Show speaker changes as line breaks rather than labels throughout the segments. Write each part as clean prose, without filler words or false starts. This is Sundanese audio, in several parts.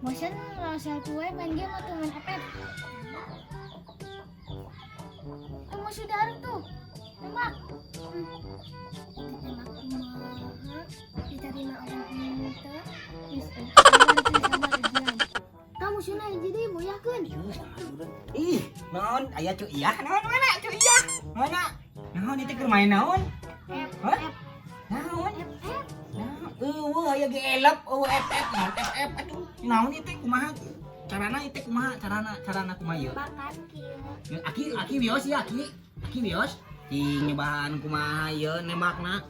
Bosen lah selfie we main game atau main FF. Tuh musuh dalam tuh. Tembak. Ditembak kumaha? Diterima orang henteu. Geus sabar ujian. Kamu musuhna jadi boyahkeun.
Ih, naon aya cu iya? Naon mana cu iya? Mana? Naon itu keur main naon?
F
Hah?
F
Naon?
F F.
Naon? Eueuh aya ge elep, eueuh FF, naon FF atuh. Naon itu kumaha? Carana itu kumaha? Carana carana kumaha ieu?
Bakan kieu.
Aki aki wios ya aki. Aki wios. Cing nyobahan kumaha ieu nembakna.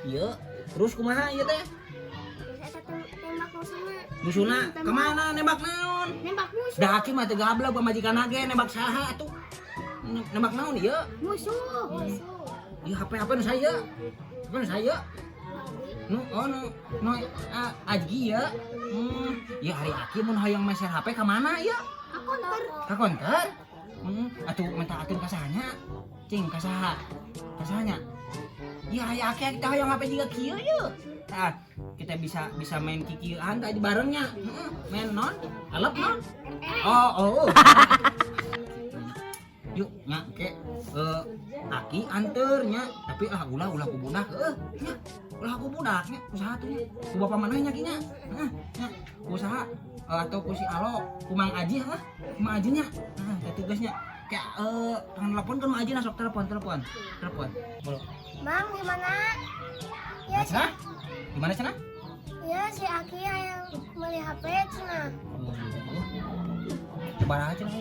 Ieu terus kumaha ieu teh?
Terus eta tembak musuhna.
Musuhna kemana nembak naon?
Nembak musuh.
Da aki mah teu gablek pamajikan ge nembak saha atuh. Nembak naon ieu?
Musuh. Musuh.
Ieu HP HP nu saya. HP nu saya. Nu oh nu nu aji ya. Ya hari aki mun hayang meser HP ka mana ieu?
Ka konter.
Ka konter? Atuh minta atur ka sahanya. Cing ka saha? Ka sahanya? Ya hari aki kita hayang HP juga kieu ye. Tah, kita bisa bisa main kikieuan tadi barengnya. Heeh, main non? Alep non? Oh, oh. Yuk, nya ke aki anter nya, tapi ah ulah ulah ku budak heueuh nya. Ulah ku budak nya, usaha tuh nya. Ku bapak maneh nya ki nya. Heeh, nya. Ku usaha atau ku si Alo, ku Mang Aji heuh. Ku Mang Aji nya. Heeh, teh tugasnya. Kayak tangan telepon kan Mang Aji na sok telepon telepon. Telepon. Bro.
Mang di mana? Ya, si,
Cenah? Di mana cenah?
Ya si Aki yang beli HP cenah.
Coba aja cenah.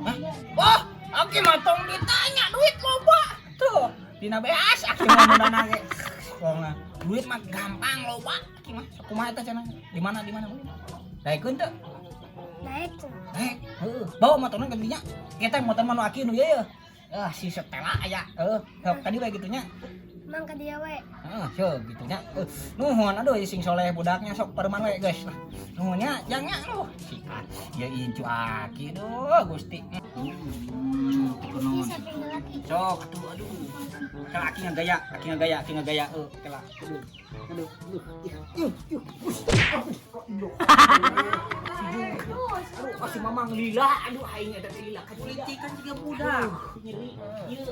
Hah? Wah, aki mah tong ditanya duit loba. Tuh, dina beas aki mah mudana ge. Pokona duit mah gampang loba aki mah. Sok kumaha eta cenah? Di mana di mana? Daekeun teu?
Naik cenah.
Daek. Heueuh, bawa motorna ke dinya. Kita motor mah nu aki nu ieu ye. Ah, si setela aya. Heueuh, sok tadi we kitu nya.
Mang ka dia we.
Heeh, sok gitu nya. Nuhun aduh sing soleh budaknya sok pareman we guys. Lah, nuhun nya jang nya aduh. Sikat. Ya incu aki duh Gusti.
Ki saking laki.
Sok atuh aduh. Kela aki ngagaya, aki ngagaya, aki ngagaya heuh kela. Aduh. Aduh, aduh. Ih, ih, aduh. Aduh, kasih mamang lila, aduh aing eta teh lila ka
Politik kan juga budak.
Nyeri. Ieu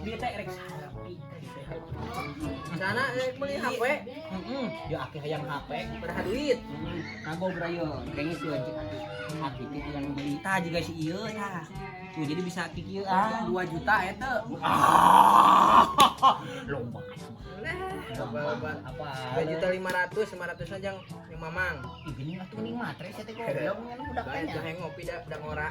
dia teh rek sarapi.
Sana beli HP,
Heeh, ya aki hayang HP.
berapa duit?
Kagok rayo, dengikeun cek aki. Aki teh yang beli tah juga si ieu tah. Tuh jadi bisa kikieu ah.
2 juta eta.
Ah, lomba.
Loba.
Apa?
2.500.000, 500 aja yang mamang.
Ih, geuning atuh geuning matre sia teh goblok ngan budak teh
Bae
nya.
teh ngopi da budak ngora.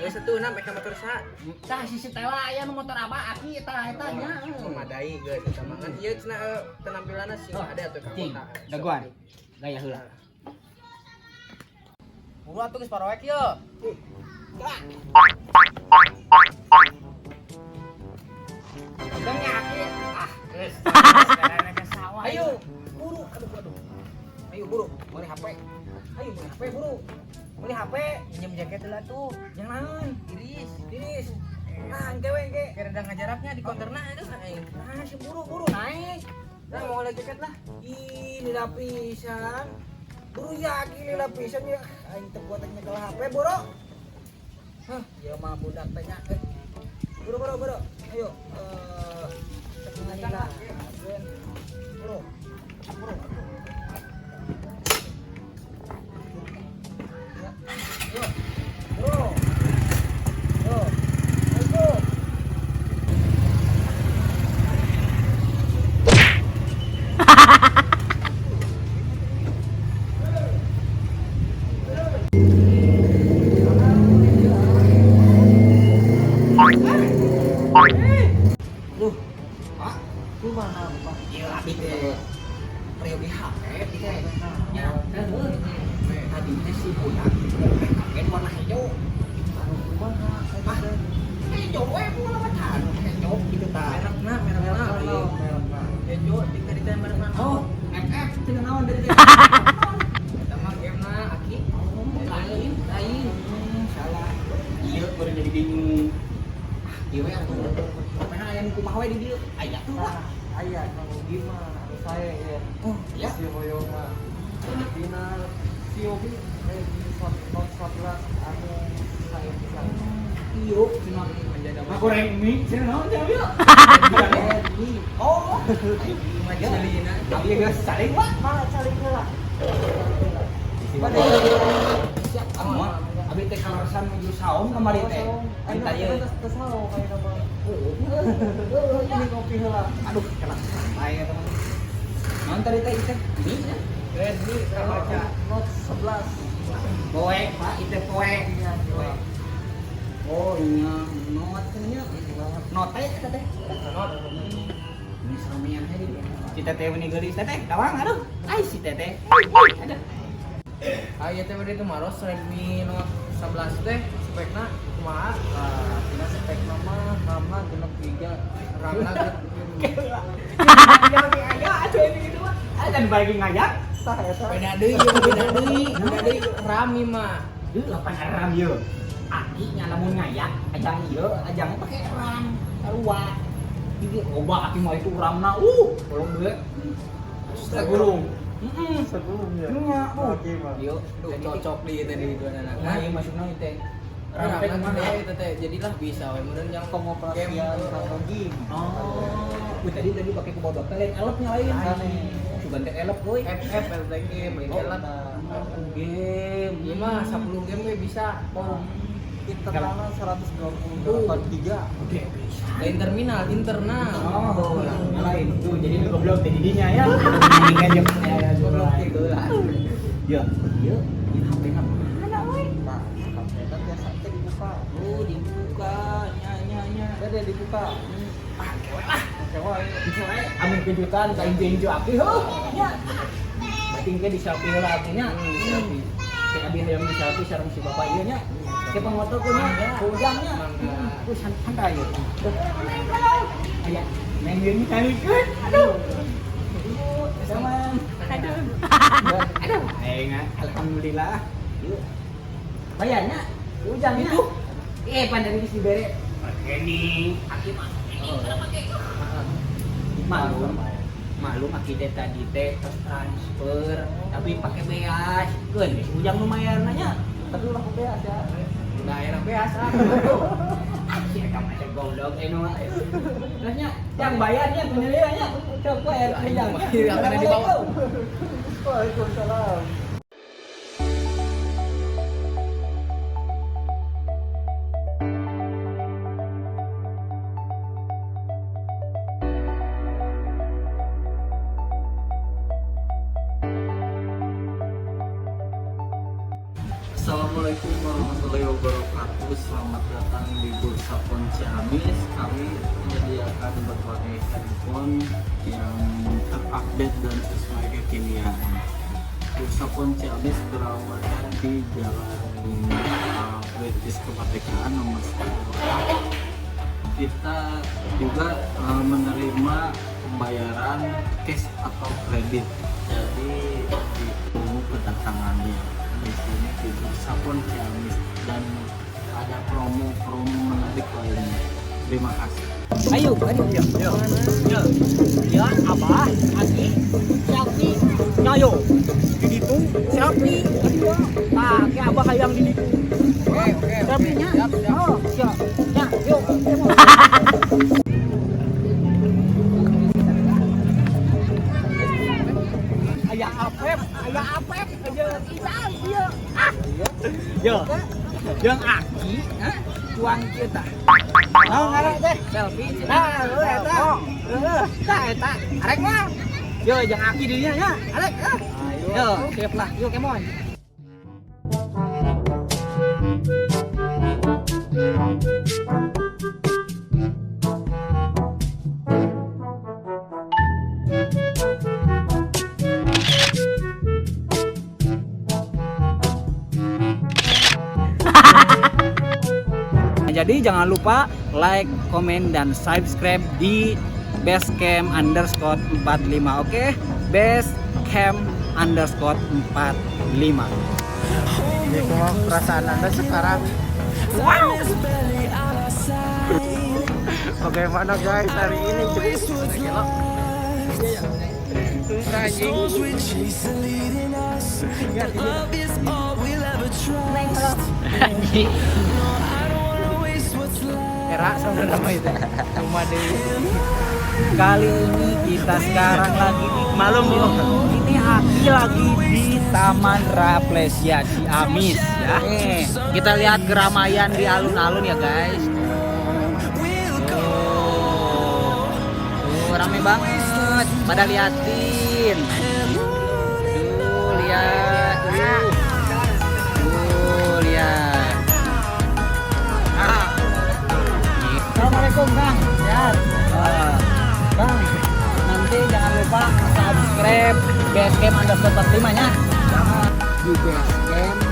Geus satu enam motor sa.
Tah si Stella aya nu motor apa aki tah eta nya.
Memadai geus eta mah. Kan ieu cenah penampilanna sih
Oh,
ada atuh ka
Cing,
kota.
dagoan. Gaya heula.
Buru atuh geus paroek yeuh.
Pegangnya aki. Ah, geus. Ayo, buru. Aduh, aduh. Ayo buru, beli HP. Ayo beli HP buru. Beli HP.
Pinjem jaket heula tuh.
Jangan naon.
Iris.
Tiris. Nah, engke we engke.
Kira da ngajaraknya di konterna aduh aing.
Nah, si buru-buru naik.
Nah, mau oleh jaket lah.
Ih, lila pisan. Buru ya, aki lila pisan ya. Aing teu kuat nyekel HP, buru. Hah, ya mah budak teh nya. Buru buru buru. Ayo, lila. Buru. Buru. Ya. Ayo. Buru. Yo. Ayo. Duh, Pak,
Kumaha, Pak?
iya abi teh peryogi HP teh. Nya, heueuh. Tadi teh si budak HP warna hijau.
Kumaha?
Ah, hijau we bukan mah tah hijau gitu tah.
Merekna, merekna. Hejo, di tadi teh merekna.
Oh, FF cenah naon dari teh.
Eta mah game-na aki.
Oh, lain.
Lain.
Salah. Iya, baru jadi bingung. Ah, ieu we atuh. HP-na aya nu kumaha we di dieu? Aya tuh lah.
Aya, kalau gimana anu saya ya.
Oh, ya.
Si hoyong mah. Tina
Xiaomi Redmi Note 11 anu saya bisa.
Iyo, cenah. Ngagoreng mie, cenah naon cenah ieu?
Redmi.
Oh,
Majalina.
Abi geus saling Pak.
Mana cari heula?
Siap, anu abi teh kaleresan nuju saung kamari teh. Minta ieu.
Teu saung kayak nama. Ini kopi heula.
Aduh, kelas santai ya teman. Naon tadi teh teh? Mie nya.
Redmi baca Note 11.
Poek, Pak, itu poek.
Iya,
Poek. Oh iya, note nya. Note eta teh.
Note.
Ini samean aja. Si teteh meni geulis teteh, dawang aduh. Ai si teteh. Aduh.
Ah ieu teh bade tumaros Redmi Note 11 teh spekna kumaha? Ah, tina spekna mah RAM-na 6 giga, RAM-na
Ya aya atuh ini gitu mah. Ah dan bagi ngayak.
Tah eta. Beda deui, beda deui, beda deui RAM ieu mah.
Ieu 8 RAM ieu. Aki nya lamun ngayak, ajang ieu, ajangnya pakai RAM. Sarua. Jadi loba aki mah itu RAM-na. Tolong deui. Segulung. Heeh.
Sebelum ya.
Nya,
Oke, mah.
Ieu
Duh, cocok di teh di dua anak.
Nah, ieu maksudna ieu teh. RAM
RAM
teh kumaha?
teh teh jadilah bisa we meureun yang
Pengoperasian strategi.
Oh, wih, tadi tadi pakai kebodok teh lain elep-nya lain.
Lain.
Sugan teh elep euy.
FF LT game lain
Oh,
elep.
Game.
Ieu mah 10 game we bisa.
Oh, internalnya 128 giga.
Gede bisa.
Lain terminal, internal.
Oh, lain tuh jadi lu goblok teh didinya ya. Ini kan jeung aya
Goblok gitu lah.
Ya, ieu ieu HP na mana euy?
Nah, HP-nya biasa teh dibuka.
Oh, dibuka nya nya nya.
Ada dibuka.
Ah, kewe lah.
Oke, wae.
Bisa wae amun kejutan ka injo-injo aki heuh. Nya. Berarti engke di selfie heula aki nya.
Di selfie.
Cek abi hayang di selfie sareng si bapak ieu nya. Ke pangoto ku nya, ku ujang nya.
Mangga.
Ku santai ieu. Aya, neng ieu nyalikeun. Aduh. Sama. Aduh. Aduh. Aing alhamdulillah. Yuk. Bayarnya ujang itu. Eh, pan dari geus dibere. Oke nih, aki mah. Maklum, maklum aki teh tadi teh tos transfer, tapi pakai beas. Keun geus ujang lumayan nanya.
Tapi ulah ku beas ya.
Daerah biasa.
Si eta mah teh goblok anu mah. Terus nya, yang bayarnya kunyelieu nya. Cok bayar ujang.
Iya, karena dibawa.
Waalaikumsalam.
Assalamualaikum warahmatullahi wabarakatuh. Selamat datang di Bursa Phone Ciamis. Kami menyediakan berbagai handphone yang terupdate dan sesuai kekinian. Bursa Phone Ciamis beralamatkan di Jalan British Kemerdekaan nomor 10. Kita juga menerima pembayaran cash atau kredit. Jadi ditunggu kedatangannya di sini di Bursa Phone Ciamis dan ada promo-promo menarik lainnya. Terima kasih.
Ayo, ayo, yo, yo, yo, ya, abah, aki, selfie, nyayo, di ditu, selfie, aduh, tah, ke abah hayang di ditu,
Oke, oke.
selfie nya,
Siap, siap.
oh, siap, ya, yuk, Aya apep, aya isang, ieu, ah, yo, jeung aki, hah, cuang kieu tah. Naon ngaran teh?
Selfie.
Nah, heuh eta. Heuh, tah eta. Arek mah. Yo jeung aki dinya nya. Arek ah. Yo, siap lah. Yuk kemon. Jadi jangan lupa like, komen, dan subscribe di Basecamp underscore 45. Oke, Basecamp underscore 45.
Jadi kumaha perasaan Anda sekarang?
Wow.
Bagaimana guys hari ini?
Susah anjing.
Storms we chase are leading us, and love is all we'll ever trust.
Anjing.
No, I don't wanna waste what's left.
Era sama nama itu. Cuma deh.
Kali ini kita sekarang lagi di malum Bu. Ini Aki lagi di Taman Rafflesia Ciamis ya. Nih, kita lihat keramaian di alun-alun ya guys.
We'll go
Tuh, tuh rame banget. Pada liatin. Tuh, lihat. Tuh. Tuh, lihat. Ah. Assalamualaikum, Bang. Sehat. Ah. Bang, nanti jangan lupa subscribe Basecamp_45 nya. Di Basecamp.